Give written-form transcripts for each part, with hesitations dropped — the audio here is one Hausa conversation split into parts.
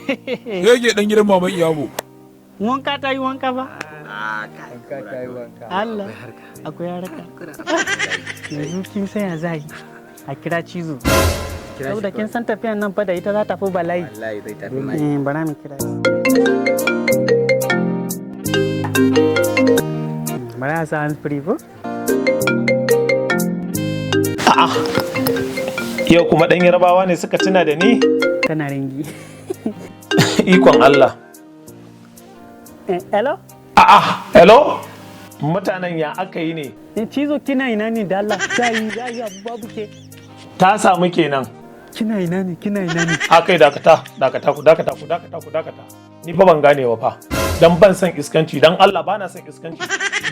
Shege dan gidan maman Iyabo. Wanka ta yi wanka ba? Wanka ta yi wanka. Allah, akwai harka. Yanzu kin san ya za yi a kira Cizo. Saboda kin san tafiyan nan fa da ita za ta fi bala'i. Wallahi zai tafi mai. Eh, bara mu kira shi. Bara a sa hands free ko? A'a. Yau kuma ɗan Yarabawa ne suka tuna da ni? Tana ringi. Ikon Allah. Eh, hello? A'a, hello? Mutanen, ya aka yi ne? Eh, Cizo, kina ina ne da Allah? Za yi abu babu ke. Ta samu kenan. Kina ina ne? Kina ina ne? A kai, dakata, dakata, ku dakata, ku dakata, ku dakata. Ni fa ban gane ba fa. Dan ban son iskanci, dan Allah bana son iskanci.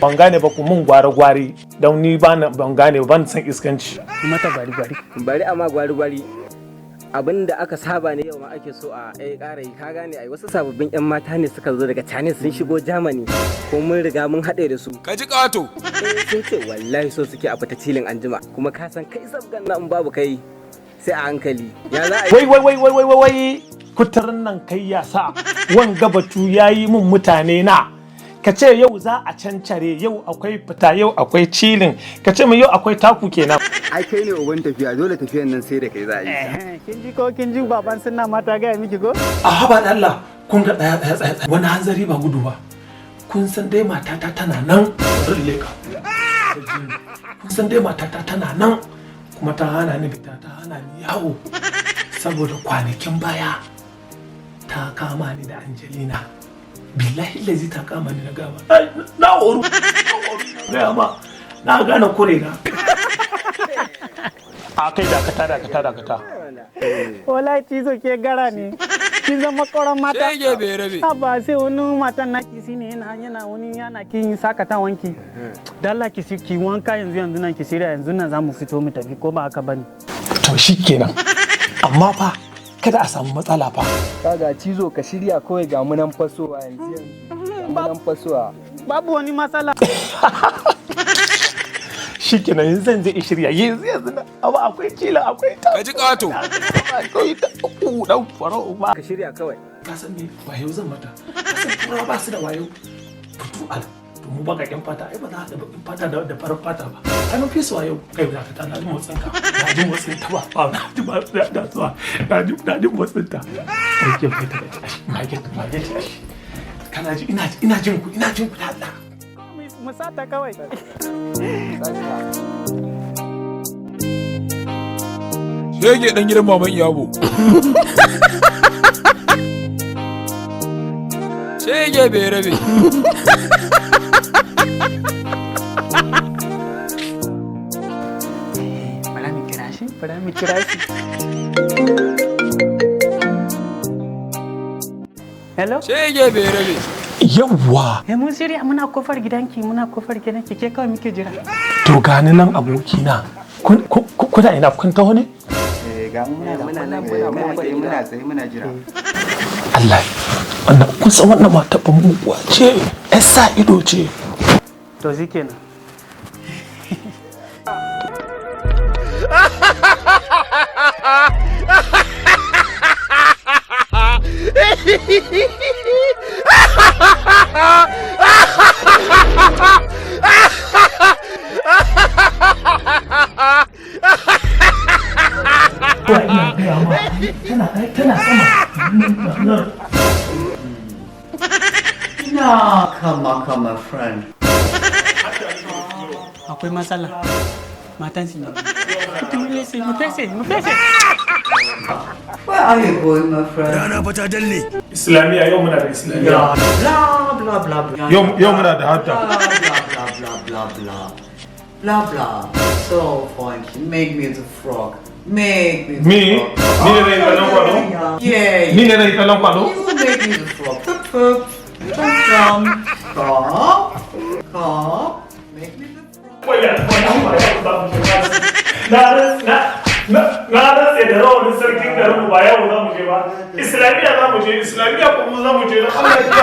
Ban gane ba, ku mun gware gware. Dan ni bana ban gane ba, ban son iskanci. Mata bari bari. Bari amma gwari gwari. Abin da aka saba ne yau ma ake so a ƙara yi, ka gane ai, wasu sababbin 'yan mata ne suka zo daga Chinese, sun shigo Germany ko mun riga mun haɗe da su. Ka ji ƙato. Eh, sun ce wallahi so suke a fita chilling anjima, kuma ka san kai sabgan nan babu kai sai a hankali, ya za a yi? Wai wai wai wai wai wai wai, kuturin nan kai ya sa wanga batu yayi mun mutane na. Ka ce yau za a cancare, yau akwai fita, yau akwai chilling, ka ce min yau akwai taku kenan. Ai kai ne uban tafiya, dole tafiyan nan sai da kai za a yi. Eh, kin ji ko? Kin ji baban suna mata gaya miki ko? A haba da Allah, kun ga, tsaya tsaya tsaya tsaya. Wani hanzari ba gudu ba. Kun san dai matata tana nan, bari in leka. Kun san dai matata tana nan, kuma ta hana ni fita, ta hana ni yawo, saboda kwanakin baya ta kama ni da Angelina. Billahi lazi ta kama ni na gama. Ai, na horu, na horu, na gaya ma, na gane kure na. A kai, dakata, dakata, dakata. Wallahi Cizo, ke gara ne. Kin zama ƙoran mata. Shege bai rabe. Ba sai wani matan naki shine yana wani yana kin sakatawanki. Da Allah ki wanka yanzu yanzu nan, ki shirya yanzu nan, za mu fito mu tafi, ko ba haka bane? To shikenan, amma fa kada a samu matsala fa. Kaga Cizo, ka shirya kawai, ga munan fasowa yanzu yanzu. Ga munan fasowa. Babu wani matsala. Shikenan, yanzu zan je in shirya yanzu yanzu nan, amma akwai kila akwai ta Ka ji ƙato. Akwai ta uku dan faro ba. Ka shirya kawai. Ka san me wayo zan mata? Ka san Turawa ba su da wayo, fito al to mu bakaƙen fata ai ba za a haɗa baƙin fata da farar fata ba, ai mun fi su wayo. Kai da ka, na ji motsin ka, na ji motsin ta ba ba, na ji ba da zuwa, na ji motsin ta. Kai ke kai ta mage mage ta shi, kana ji? Ina jin ku, ina jin ku da Allah. Mu sata kawai. Sata. Shege dan gidan maman Iyabo. Shege bai rabe. Bara mu kira shi, bara mu kira shi. Hello? Shege bai rabe. Yawwa. Eh, mun shirya, muna kofar gidanki, muna kofar gidanki, ke kawai muke jira. To gani nan abokina. Kuna ina? Kun taho ne? Eh, ga mu muna Muna nan, eh, muna muna kofar tsaye gida. Muna tsaye muna jira. Allah, wannan kun san wannan mata ba muguwa ce, ƴar sa ido ce. To shikenan. Ina gaya ma, tana sama. No, come on, come on, friend. Akwai matsala. Matan shi ne. Mu fese, mu fese, mu fese. Where are you going, my friend? Islamiyya, yau muna da islamiyya. Blah, blah, blah, blah. Yau muna da hadda. Blah, blah, blah, blah, blah, blah. Blah, blah. So, Freundchen, make me the frog. Make me the Me? frog. Ni ne zan yi tsallen kwado? Yeah, Ni ne zan yi tsallen kwado? You make me the frog. Hüpf, hüpf. Jump, jump. Stop. Stop. Make me the frog. Na rantse da rawanin sarkin garinmu, ba yau za mu je ba. Islamiyya za mu je, islamiyya kuma za mu je na Allah ya.